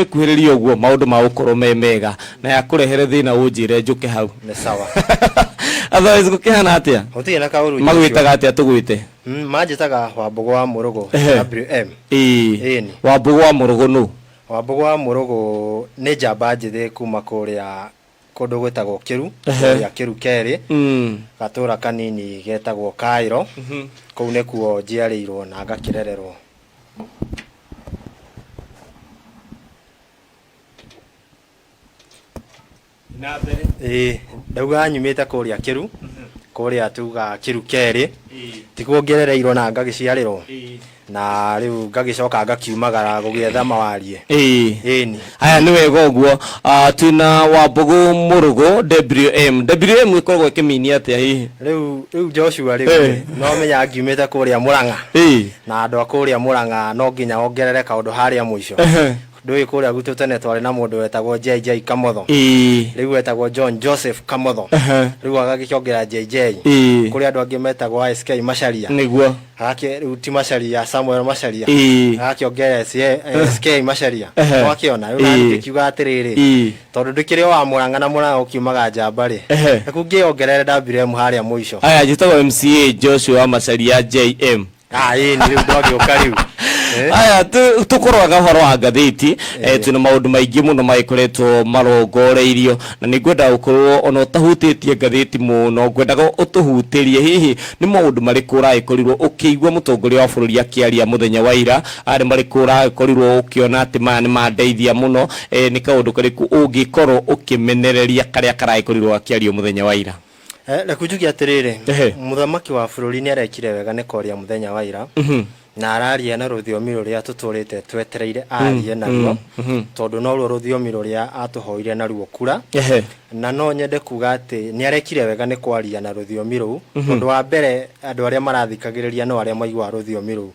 Wĩkuhĩrĩria ũguo maũndũ magũkorwo me mega na yakũrehere thĩna ũnjĩre njũke hau. Nĩ sawa. Otherwise gũkĩhana atĩa? Gũtirĩ na kaũru, Joshua. Magwĩtaga atĩa tũgwĩte? Manjĩtaga Wambũgũ wa Mũrũgũ. WM. Ĩni. Wambũgũ wa Mũrũgũ nũ? Wambũgũ wa Mũrũgũ nĩ njamba njĩthĩ kuma kũrĩa kũndũ gwĩtagwo Kĩru, kũrĩa Kĩru kerĩ, gatũra kanini getagwo Kaĩro. Kũu nĩkuo njiarĩirwo na ngakĩrererwo. Na mbere. Ĩĩ, ndauga nyumĩte kũrĩa Kĩru, kũrĩa tuga Kĩru kerĩ, tikuo ngerereirwo na ngagĩciarĩrwo, na rĩu ngagĩcoka ngakiumagara gũgĩetha mawarie. Ĩni. Aya nĩ wega ũguo. Ah, twĩna Wambũgũ Mũrũgũ WM. WM ĩkoragwo ĩkĩminia atĩa hihi? Rĩu Joshua rĩu no menya ngiumĩte kũrĩa Mũrang'a. Na andũ a kũrĩa Mũrang'a no nginya ongerere kaũndũ harĩa mũico. Ndũĩ kũrĩa gwitũ tene twarĩ na mũndũ wetagwo JJ Kamotho. Rĩu etagwo John Joseph Kamotho. Rĩu agagĩkĩongerera JJ. Kũrĩ andũ angĩ metagwo SK Macharia. Agakĩ rĩu ti Macharia, Samuel Macharia. Agakĩongerera SK Macharia. Wakĩona rĩu nani ngĩkiuga atĩrĩrĩ, tondũ ndĩkĩrĩ o wa Mũrang'a na Mũrang'a gũkiumaga njamba rĩ, reke ngĩongerere WM harĩa mũico. Aya, njĩtagwo MCA Joshua Macharia JM. Ah, ĩĩ nĩ rĩu ndwagĩũka rĩu. Aya, tũkũroraga ũhoro wa ngathĩti, twĩna maũndũ maingĩ mũno magĩkoretwo marongoreirio, na nĩ ngwenda gũkorwo ona ũtahutĩtie ngathĩti mũno, ngwendaga ũtũhutĩrie hihi nĩ maũndũ marĩkũ ũragĩkorirwo ũkĩigua mũtongoria wa bũrũri akĩaria mũthenya wa ira, nĩ marĩkũ ũragĩkorirwo ũkĩona atĩ maya nĩ mandeithia mũno, nĩ kaũndũ karĩkũ ũngĩkorwo ũkĩmenereria karĩa karagĩkorirwo gakĩario mũthenya wa ira? Reke njuge atĩrĩrĩ, mũthamaki wa bũrũri nĩ arekire wega nĩ kwaria mũthenya wa ira, na araria na rũthiomi rũrĩa tũtũrĩte twetereire arie naruo, tondũ noruo rũthiomi rũrĩa atũhoire naruo kura. Na no nyende kuga atĩ nĩ arekire wega nĩ kwaria na rũthiomi rũu, tondũ wa mbere andũ arĩa marathikagĩrĩria no arĩa maiguaga rũthiomi rũu.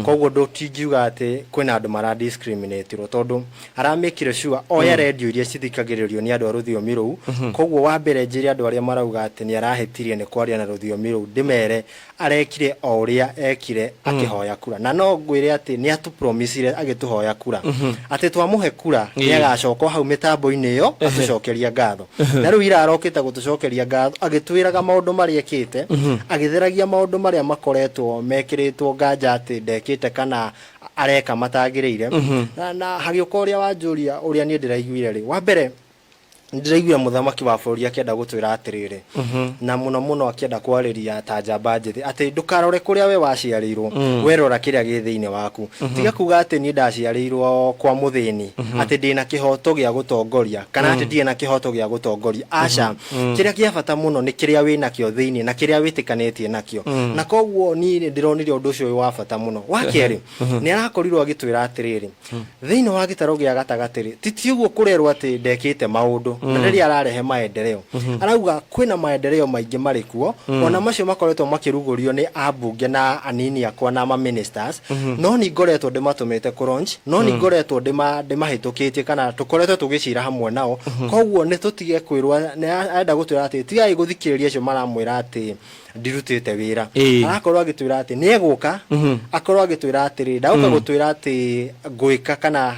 Koguo ndũtingiuga atĩ kwĩna andũ mara discriminate rwo, tondũ aramĩkire sure oya redio iria cithikagĩrĩrio nĩ andũ a rũthiomi rũu. Koguo wa mbere njĩre andũ arĩa marauga atĩ nĩ arahĩtirie nĩ kwaria na rũthiomi rũu, ndĩmere arekire o ũrĩa ekire akĩhoya kura. Na no ngwĩre atĩ nĩ atũpromisire agĩtũhoya kura atĩ twamũhe kura nĩ agacoka o hau mĩtambo-inĩ ĩyo atũcokeria ngatho. Na rĩu ira arokĩte gũtũcokeria ngatho agĩtwĩraga maũndũ marĩa ekĩte, agĩtheragia maũndũ marĩa makoretwo mekĩrĩtwo nganja atĩ ndekĩte kana areka matagĩrĩire. Na hagĩũka ũrĩa wanjũria ũrĩa niĩ ndĩraiguire rĩ, wa mbere ndĩraiguire mũthamaki wa bũrũri akĩenda gũtwĩra atĩrĩrĩ, na mũno mũno akĩenda kwarĩria ta njamba njĩthĩ atĩ ndũkarore kũrĩa we waciarĩirwo, we rora kĩrĩa gĩ thĩinĩ waku. Tiga kuga atĩ niĩ ndaciarĩirwo kwa mũthĩni, atĩ ndĩna kĩhoto gĩa gũtongoria kana atĩ ndirĩ na kĩhoto gĩa gũtongoria. Aca, kĩrĩa kĩa bata mũno nĩ kĩrĩa wĩnakĩo thĩinĩ na kĩrĩa wĩtĩkanĩtie nakĩo. Na koguo niĩ nĩ ndĩronire ũndũ ũcio wĩ wa bata mũno. Wa kerĩ, nĩ arakorirwo agĩtwĩra atĩrĩrĩ, thĩinĩ wa gĩtarũ gĩa gatagatĩ rĩ, ti ũguo kũrerwo atĩ ndekĩte maũndũ, na rĩrĩa ararehe maendeleo, arauga kwĩna maendeleo maingĩ marĩ kuo, ona macio makoretwo makĩrugũrio nĩ ambunge na anini akwa na ma ministers, no nĩ ngoretwo ndĩmatũmĩte kũ launch, no nĩ ngoretwo ndĩmahĩtũkĩtie kana tũkoretwo tũgĩcira hamwe nao. Koguo nĩ tũtige kwĩrwo, nĩ arenda gũtwĩra atĩ tigai gũthikĩrĩria acio maramwĩra atĩ ndirutĩte wĩra. Arakorwo agĩtwĩra atĩ nĩ egũka, akorwo agĩtwĩra atĩrĩ, ndagoka gũtwĩra atĩ ngwĩka kana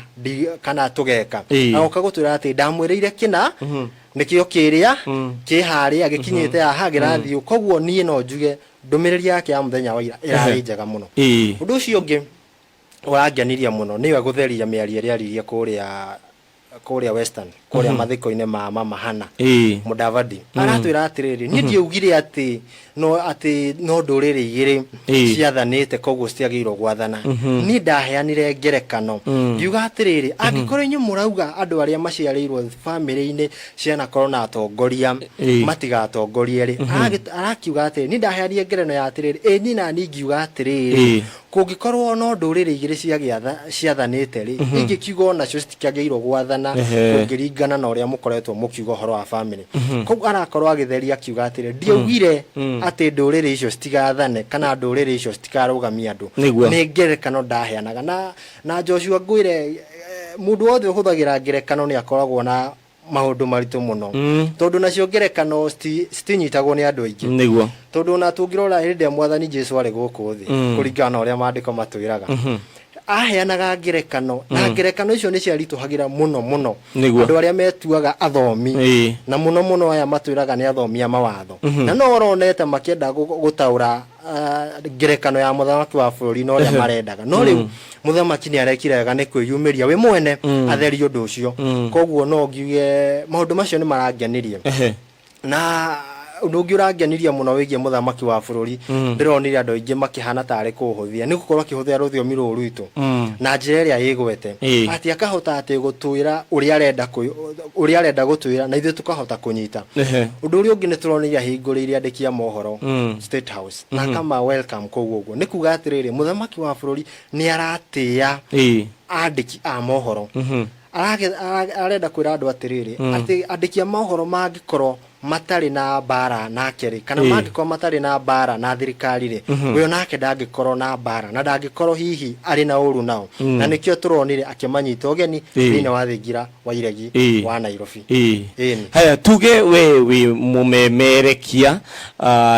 kana tũgeka. Agoka gũtwĩra atĩ ndamwĩrĩire kĩna, nĩkĩo kĩrĩa kĩ harĩa gĩkinyĩte haha kĩrathiĩ ũũ. Koguo niĩ no njuge ndũmĩrĩri yake ya mũthenya wa ira ĩrarĩ njega mũno. Ũndũ ũcio ũngĩ ũrangenirie mũno nĩwe gũtheria mĩario ĩrĩa aririe kũrĩa Western, kũrĩa mathiko-inĩ ma Mama Hannah Mudavadi. Aratwĩra atĩrĩrĩ, niĩ ndiaugire atĩ no atĩ no ndũrĩrĩ igĩrĩ ciathanĩte koguo citiagĩrĩirwo gwathana. Niĩ ndaheanire ngerekano ngiuga atĩrĩrĩ, angĩkorwo inyuĩ mũrauga andũ arĩa maciarĩirwo bamĩrĩ-inĩ cianakorwo na atongoria matigatongorie rĩ, arakiuga atĩrĩrĩ, niĩ ndaheanire ngerekano ya atĩrĩrĩ, ĩ niĩ nani ngiuga atĩrĩrĩ, kũngĩkorwo no ndũrĩrĩ igĩrĩ ciathanĩte rĩ, ingĩkiuga onacio citikĩagĩrĩirwo gwathana kũngĩringana na ũrĩa mũkoretwo mũkiuga ũhoro wa bamĩrĩ. Koguo arakorwo agĩtheria akiuga atĩrĩ, ndiaugire atĩ ndũrĩrĩ icio citigathane kana ndũrĩrĩ icio citikarũgamia andũ. Nĩ ngerekano ndaheanaga. Na Joshua ngwĩre, mũndũ wothe ũhũthagĩra ngerekano nĩ akoragwo na maũndũ maritũ mũno. Tondũ nacio ngerekano citinyitagwo nĩ andũ aingĩ. Tondũ ona tũngĩrora hĩndĩ ĩrĩa Mwathani Jesu arĩ gũkũ thĩ, kũringana na ũrĩa maandĩko matwĩraga, Aheanaga ngerekano, na ngerekano icio nĩ ciaritũhagĩra mũno mũno andũ arĩa metuaga athomi, na mũno mũno aya matwĩraga nĩ athomi a mawatho, na no ũronete makĩenda gũtaũra ngerekano ya mũthamaki wa bũrũri na ũrĩa marendaga. No rĩu mũthamaki nĩ arekire wega nĩ kwĩyumĩria we mwene atherie ũndũ ũcio. Koguo no ngiuge maũndũ macio nĩ marangenirie. Na ũndũ ũngĩ ũrangenirie mũno wĩgiĩ mũthamaki wa bũrũri, ndĩronire andũ aingĩ makĩhana tarĩ kũũhũthia, nĩ gũkorwo akĩhũthĩra rũthiomi rũrũ rwitũ na njĩra ĩrĩa ĩgwete, atĩ akahota atĩ gũtwĩra ũrĩa arenda ũrĩa arenda gũtwĩra, na ithuĩ tũkahota kũnyita. Ũndũ ũrĩa ũngĩ, nĩ tũronire ahingũrĩire andĩki a mohoro State House na akama welcome kũu. Ũguo nĩ kuga atĩrĩrĩ, mũthamaki wa bũrũri nĩ aratĩĩa andĩki a mohoro. Arenda kwĩra andũ atĩrĩrĩ, atĩ andĩki a mohoro mangĩkorwo matarĩ na mbara nake rĩ, kana mangĩkorwo matarĩ na mbara na thirikari rĩ, we onake ndangĩkorwo na mbara na ndangĩkorwo hihi arĩ na ũru nao. Na nĩkĩo tũronire akĩmanyita ũgeni thĩinĩ wa thingira wa iregi wa Nairobi. Ĩni. Haya, tuge we wĩ mũmemerekia,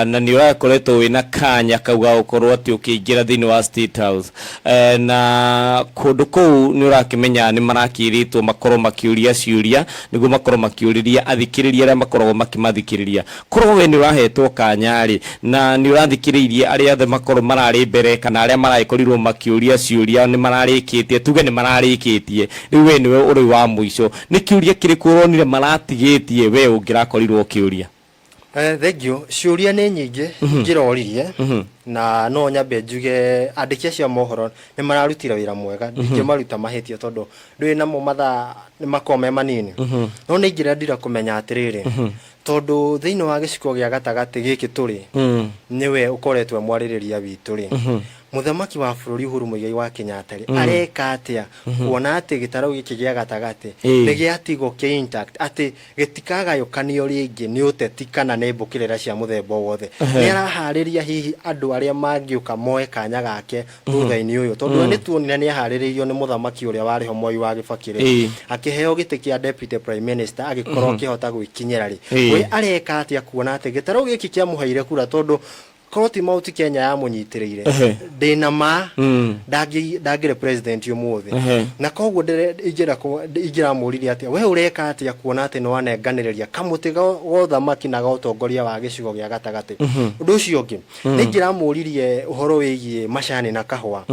na nĩ ũrakoretwo wĩna kanya kau ga gũkorwo atĩ ũkĩingĩra thĩinĩ wa State House, na kũndũ kũu nĩ ũrakĩmenya nĩ marakĩrĩtwo makorwo makĩũria ciũria nĩguo makorwo makĩũrĩria athikĩrĩria arĩa makoragwo makĩmathikĩrĩria. Korwo we nĩ ũrahetwo kanya rĩ, na nĩ ũrathikĩrĩirie arĩa othe makorwo mararĩ mbere kana arĩa maragĩkorirwo makĩũria ciũria nĩ mararĩkĩtie, tuge nĩ mararĩkĩtie, rĩu we nĩwe ũrĩ wa mũico, nĩ kĩũria kĩrĩkũ ũronire maratigĩtie we ũngĩrakorirwo ũkĩũria? Thengiũ. Ciũria nĩ nyingĩ ingĩroririe, na no nyambe njuge andĩki acio a mohoro nĩ mararutire wĩra mwega. Ndingĩmaruta mahĩtia tondũ ndũĩ namo mathaa nĩ makoragwo me manini. No nĩ ingĩrendire kũmenya atĩrĩrĩ, tondũ thĩinĩ wa gĩcigo gĩa gatagatĩ gĩkĩ tũrĩ, nĩwe ũkoretwo e mwarĩrĩria witũ rĩ, mũthamaki wa bũrũri Uhuru Muigai wa Kenyatta rĩ, areka atĩa kuona atĩ gĩtarũ gĩkĩ gĩa gatagatĩ nĩ gĩatigwo kĩ intact, atĩ gĩtikagayũkanio rĩngĩ nĩ ũteti kana nĩ mbũkĩrĩra cia mũthemba o wothe? Nĩ araharĩria hihi andũ arĩa mangĩũka moe kanya gake thutha-inĩ ũyũ? Tondũ we nĩ tuonire nĩ aharĩrĩirio nĩ mũthamaki ũrĩa warĩ ho Mwai wa Kĩbakĩ rĩ, akĩheo gĩtĩ kĩa deputy prime minister, agĩkorwo akĩhota gwĩkinyĩra rĩ, we areka atĩa kuona atĩ gĩtarũ gĩkĩ kĩamũheire kura? Tondũ korwo ti Mount Kenya yamũnyitĩrĩire, ndĩna ma ndangĩrĩ president ũmũthĩ. Na koguo ingĩramũririe atĩa, we ũreka atĩa kuona atĩ nĩ wanenganĩrĩria kamũtĩ ga ũthamaki na ga ũtongoria wa gĩcigo gĩa gatagatĩ? Ũndũ ũcio ũngĩ, nĩ ingĩramũririe ũhoro wĩgiĩ macani na kahũa.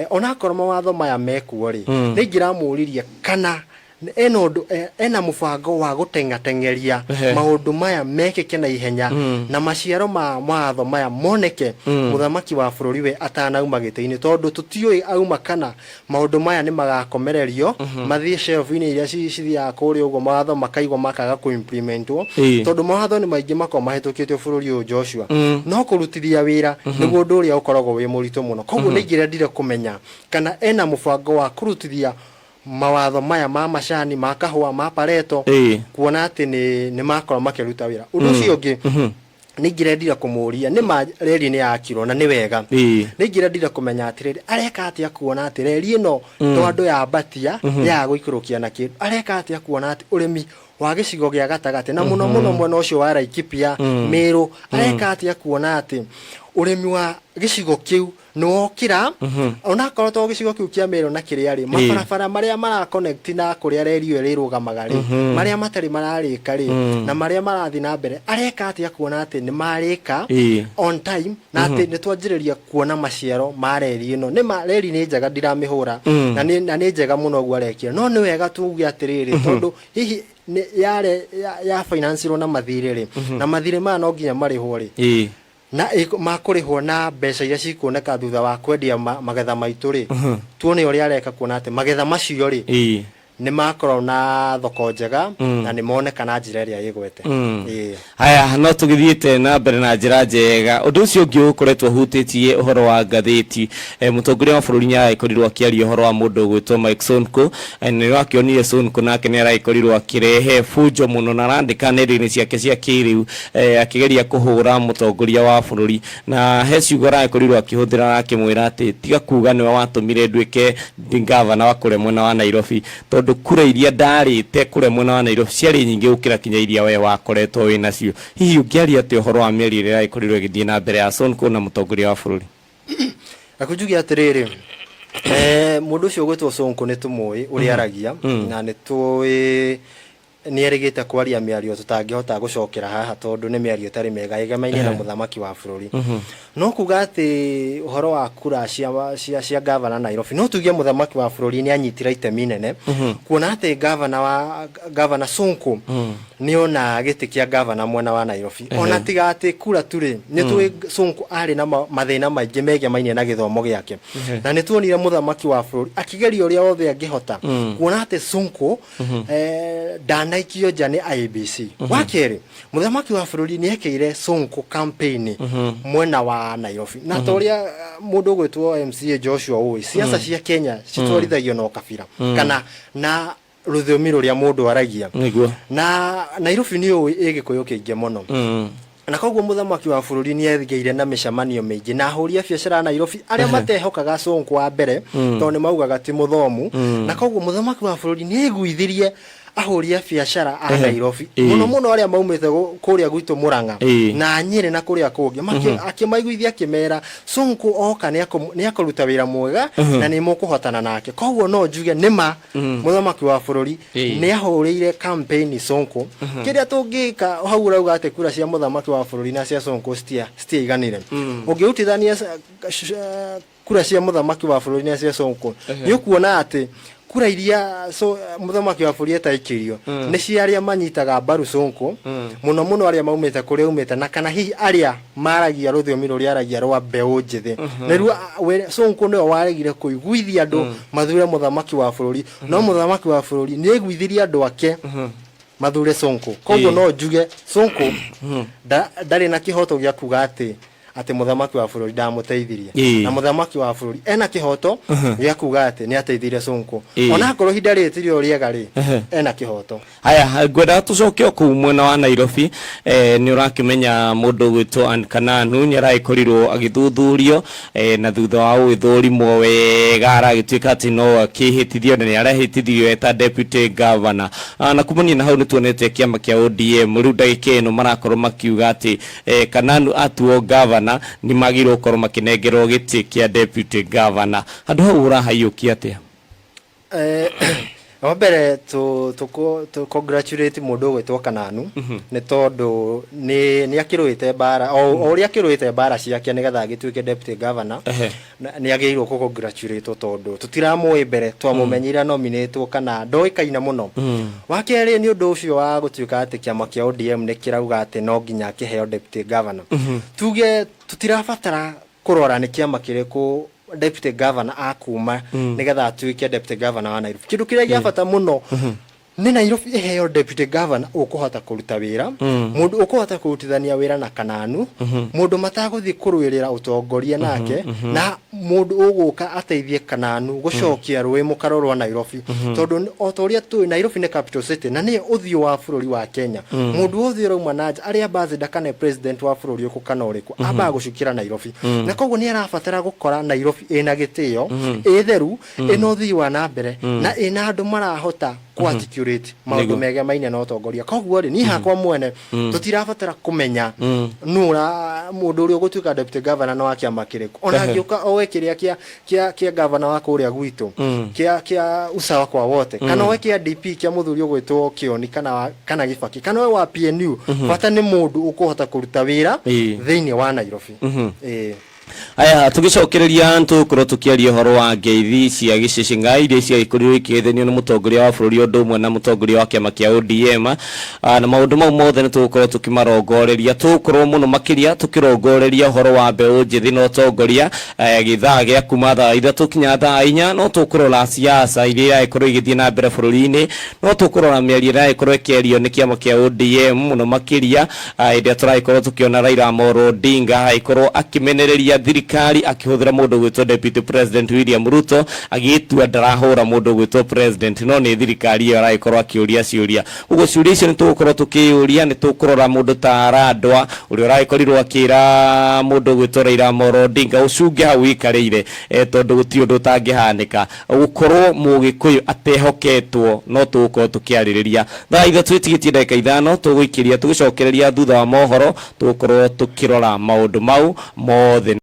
Onakorwo mawatho maya mekuo rĩ, nĩ ingĩramũririe kana ena ũndũ, ena mũbango wa gũteng'ateng'eria maũndũ maya mekĩke na ihenya, na maciaro ma mawatho maya moneke mũthamaki wa bũrũri we atanauma gĩtĩ-inĩ, tondũ tũtiũĩ auma kana maũndũ maya nĩ magakomererio mathiĩ shelf-inĩ iria cithiaga kũrĩa ũguo, mawatho makaigwo makaga kũ-implementwo. Tondũ mawatho nĩ maingĩ makoragwo mahĩtũkĩtio bũrũri ũyũ, Joshua, no kũrutithia wĩra nĩguo ũndũ ũrĩa ũkoragwo wĩ mũritũ mũno. Koguo nĩ ingĩrendire kũmenya kana ena mũbango wa kũrutithia mawatho maya ma macani, ma kahũa, ma pareto, kuona atĩ nĩ makorwo makĩruta wĩra. Ũndũ ũcio ũngĩ, nĩ ingĩrendire kũmũria, nĩ ma reri nĩ yakirwo na nĩ wega, nĩ ingĩrendire kũmenya atĩrĩrĩ, areka atĩa kuona atĩ reri ĩno to andũ yambatia yaga gũikũrũkia na kĩndũ? Areka atĩa kuona atĩ ũrĩmi wa gĩcigo gĩa gatagatĩ, na mũno mũno mwena ũcio wa Laikipia, Meru, areka atĩa kuona atĩ ũrĩmi wa gĩcigo kĩu nĩ wokĩra, onakorwo to gĩcigo kĩu kĩa Meru na kĩrĩa rĩ, mabarabara marĩa mara connect na kũrĩa reri ĩyo ĩrĩrũgamaga rĩ, marĩa matarĩ mararĩka rĩ, na marĩa marathiĩ na mbere, areka atĩa kuona atĩ nĩ marĩka on time, na atĩ nĩ twanjĩrĩria kuona maciaro ma reri ĩno? Nĩ ma reri nĩ njega, ndiramĩhũra, na nĩ njega mũno ũguo arekire, no nĩ wega tuge atĩrĩrĩ, tondũ hihi nĩ yare ya financirwo na mathirĩ rĩ, na mathirĩ maya no nginya marĩhwo rĩ, na makũrĩhwo na mbeca iria cikuoneka thutha wa kwendia magetha maitũ rĩ, tuone ũrĩa areka kuona atĩ magetha macio rĩ nĩ makorwo na thoko njega na nĩ moneka na njĩra ĩrĩa ĩgwete. Haya, no tũgĩthiĩte na mbere na njĩra njega. Ũndũ ũcio ũngĩ ũkoretwo ũhutĩtie ũhoro wa ngathĩti, mũtongoria wa bũrũri nĩ aragĩkorirwo akĩaria ũhoro wa mũndũ ũgwĩtwo Mike Sonko. Nĩ wakĩonire Sonko nake nĩ aragĩkorirwo akĩrehe bunjo mũno na arandĩka nenda-inĩ ciake cia kĩrĩu, akĩgeria kũhũra mũtongoria wa bũrũri, na he ciugo aragĩkorirwo akĩhũthĩra, arakĩmwĩra atĩ tiga kuga nĩwe watũmire nduĩke ngavana wa kũrĩa mwena wa Nairobi, tondũ kura iria ndarĩte kũrĩa mwena wa Nairobi ciarĩ nyingĩ gũkĩra kinya iria we wakoretwo wĩ nacio. Hihi ũngĩaria atĩa ũhoro wa mĩario ĩrĩa ĩragĩkorirwo ĩgĩthiĩ na mbere ya Sonko na mũtongoria wa bũrũri? Reke njuge atĩrĩrĩ, Mũndũ ũcio ũgwĩtwo Sonko nĩ tũmũĩ ũrĩa aragia, na nĩ tũĩ nĩ erĩgĩte kwaria mĩario tũtangĩhota gũcokera haha, tondũ nĩ mĩario ĩtarĩ mĩega ĩgemainie na mũthamaki wa bũrũri. No kuga atĩ ũhoro wa kura cia gavana Nairobi, no tuge mũthamaki wa bũrũri nĩ anyitire itemi inene, kuona atĩ gavana Sonko nĩ ona gĩtĩ kĩa gavana mwena wa Nairobi. Ona tiga atĩ kura turĩ, nĩ tũĩ Sonko arĩ na mathĩna maingĩ megemainie na gĩthomo gĩake, na nĩ tuonire mũthamaki wa bũrũri akĩgeria ũrĩa wothe angĩhota kuona atĩ Sonko ndanaikio nja nĩ IEBC. Wa kerĩ, mũthamaki wa bũrũri nĩ ekĩire Sonko campaign mwena wa Nairobi, na ta ũrĩa mũndũ ũgwĩtwo MCA Joshua ũĩ, siasa cia Kenya citwarithagio na ũkabira kana na rũthiomi rũrĩa mũndũ aragia. Na Nairobi nĩ ũĩ ĩ gĩkũyũ kĩingĩ mũno, na koguo mũthamaki wa bũrũri nĩ egĩire na mĩcemanio mĩingĩ na ahũri a biacara a Nairobi arĩa matehokaga Sonko wa mbere, tondũ nĩ maugaga ti mũthomu. Na koguo mũthamaki wa bũrũri nĩ aiguithirie ahũri a biacara a Nairobi, mũno mũno arĩa maumĩte kũrĩa gwitũ Murang'a na Nyĩrĩ na kũrĩa kũngĩ. Akĩmaiguithia, akĩmera Sonko oka nĩ akũruta wĩra mwega na nĩ mũkũhotana nake. Koguo no njuge nĩma mũthamaki wa bũrũri nĩ ahũrĩire campaign Sonko. Kĩrĩa tũngĩka hau, ũrauga atĩ kura cia mũthamaki wa bũrũri na cia Sonko citiaiganire. Ũngĩrutithania kura cia mũthamaki wa bũrũri na cia Sonko, nĩ ũkuona atĩ kura iria mũthamaki wa bũrũri etaikĩrio nĩ cia arĩa manyitaga mbaru Sonko mũno mũno, arĩa maumĩte kũrĩa aumĩte, na kana hihi arĩa maragia rũthiomi rũrĩa aragia rwa mbeũ njĩthĩ. Nĩruo Sonko nĩwe waregire kũiguithia andũ mathure mũthamaki wa bũrũri, no mũthamaki wa bũrũri nĩ aiguithirie andũ ake mathure Sonko. Koguo no njuge Sonko ndarĩ na kĩhoto gĩa kuga atĩ mũthamaki wa bũrũri ndamũteithirie, na mũthamaki wa bũrũri ena kĩhoto gĩa kuga atĩ nĩ ateithirie Sonko. Ona akorwo ihinda rĩrĩ ti rĩo rĩega rĩ, ena kĩhoto. Haya, ngwendaga tũcoke o kũu mwena wa Nairobi. Nĩ ũrakĩmenya mũndũ ũgwĩtwo Ann Kananu nĩ aragĩkorirwo agĩthuthurio, na thutha wa gũgĩthũrimwo wega aragĩtuĩka atĩ no akĩhĩtithio, na nĩ arahĩtithio eta deputy governor. Na kumania na hau nĩ tuonete kĩama kĩa ODM rĩu ndagĩka ĩno marakorwo makiuga atĩ Kananu atuo governor nĩ magĩrĩirwo gũkorwo makĩnengerwo gĩtĩ kĩa deputy governor. Handũ hau ũrahaiyũkia atĩa? Wa mbere tũ congratulate mũndũ ũgwĩtwo Kananu, nĩ tondũ nĩ akĩrũĩte mbara o ũrĩa akĩrũĩte mbara ciake nĩgetha agĩtuĩke deputy governor. Nĩ agĩrĩirwo kũ congratulate, tondũ tũtiramũĩ mbere, twamũmenyire nominatwo kana ndoĩkaine mũno. Wa kerĩ, nĩ ũndũ ũcio wa gũtuĩka atĩ kĩama kĩa ODM nĩ kĩrauga atĩ no nginya kĩheo deputy governor, tuge tũtirabatara kũrora nĩ kĩama kĩrĩkũ deputy governor akuma nĩgetha atuĩke deputy governor wa Nairobi. Kĩndũ kĩrĩa gĩa bata mũno nĩ Nairobi ĩheo deputy governor ũkũhota kũruta wĩra, mũndũ ũkũhota kũrutithania wĩra na Kananu, mũndũ matagũthiĩ kũrũĩrĩra ũtongoria nake, na mũndũ ũgũka ateithie Kananu gũcokia rũĩ mũkaro rwa Nairobi, tondũ o ta ũrĩa tũĩ Nairobi nĩ capital city na nĩyo ũthiũ wa bũrũri wa Kenya. Mũndũ wothe ũrauma na nja, arĩ ambassador kana president wa bũrũri ũrĩkũ kana ũrĩkũ, ambaga gũcukĩra Nairobi, na koguo nĩ arabatara gũkora Nairobi ĩna gĩtĩo, ĩ theru, ĩna ũthii wa na mbere, na ĩna andũ marahota kũ articulate maũndũ megemaine na ũtongoria. Koguo rĩ, niĩ hakwa mwene tũtirabatara kũmenya nũ ũra mũndũ ũrĩa ũgũtuĩka deputy governor no wa kĩama kĩrĩkũ. Ona angĩũka oe kĩrĩa kĩa governor wa kũrĩa gwitũ kĩa usawa kwa wote, kana oe kĩa DP kĩa mũthuri ũgwĩtwo Kĩoni kana Gĩbaki, kana oe wa PNU, bata nĩ mũndũ ũkũhota kũruta wĩra thĩinĩ wa Nairobi. Ĩĩ. Aya, tũgĩcokereria tũgũkorwo tũkĩaria ũhoro wa ngeithi cia gĩcĩcĩng'a iria ciagĩkorirwo ikĩgethanio nĩ mũtongoria wa bũrũri ũndũ ũmwe na mũtongoria wa kĩama kĩa ODM. Na maũndũ mau mothe nĩ tũgũkorwo tũkĩmarongoreria. Tũgũkorwo mũno makĩria tũkĩrongoreria ũhoro wa mbeũ njĩthĩ na ũtongoria, gĩthaa gĩa kuma thaa 3 kinya thaa 4. No tũkũrora siasa iria iragĩkorwo igĩthiĩ na mbere bũrũri-inĩ, no tũkũrora mĩario ĩragĩkorwo ĩkĩario nĩ kĩama kĩa ODM mũno makĩria hĩndĩ ĩrĩa tũragĩkorwo tũkĩona Raila Amolo Odinga agĩkorwo akĩmenereria thirikari akĩhũthĩra mũndũ ũgwĩtwo Deputy President William Ruto, agĩtua ndarahũra mũndũ ũgwĩtwo president no nĩ thirikari ĩyo aragĩkorwo akĩũria ciũria. Ũguo ciũria icio nĩ tũgũkorwo tũkĩyũria. Nĩ tũkũrora mũndũ ta Randwa ũrĩa ũragĩkorirwo akĩra mũndũ ũgwĩtwo Raila Amolo Odinga ũcunge hau ũikarĩire, tondũ gũtirĩ ũndũ ũtangĩhanĩka gũkorwo mũgĩkũyũ atehoketwo. No tũgũkorwo tũkĩarĩrĩria thaa 3 ĩtigĩtie ndagĩka 5. Tũgũikĩria tũgĩcokereria thutha wa mohoro, tũgũkorwo tũkĩrora maũndũ mau mothe.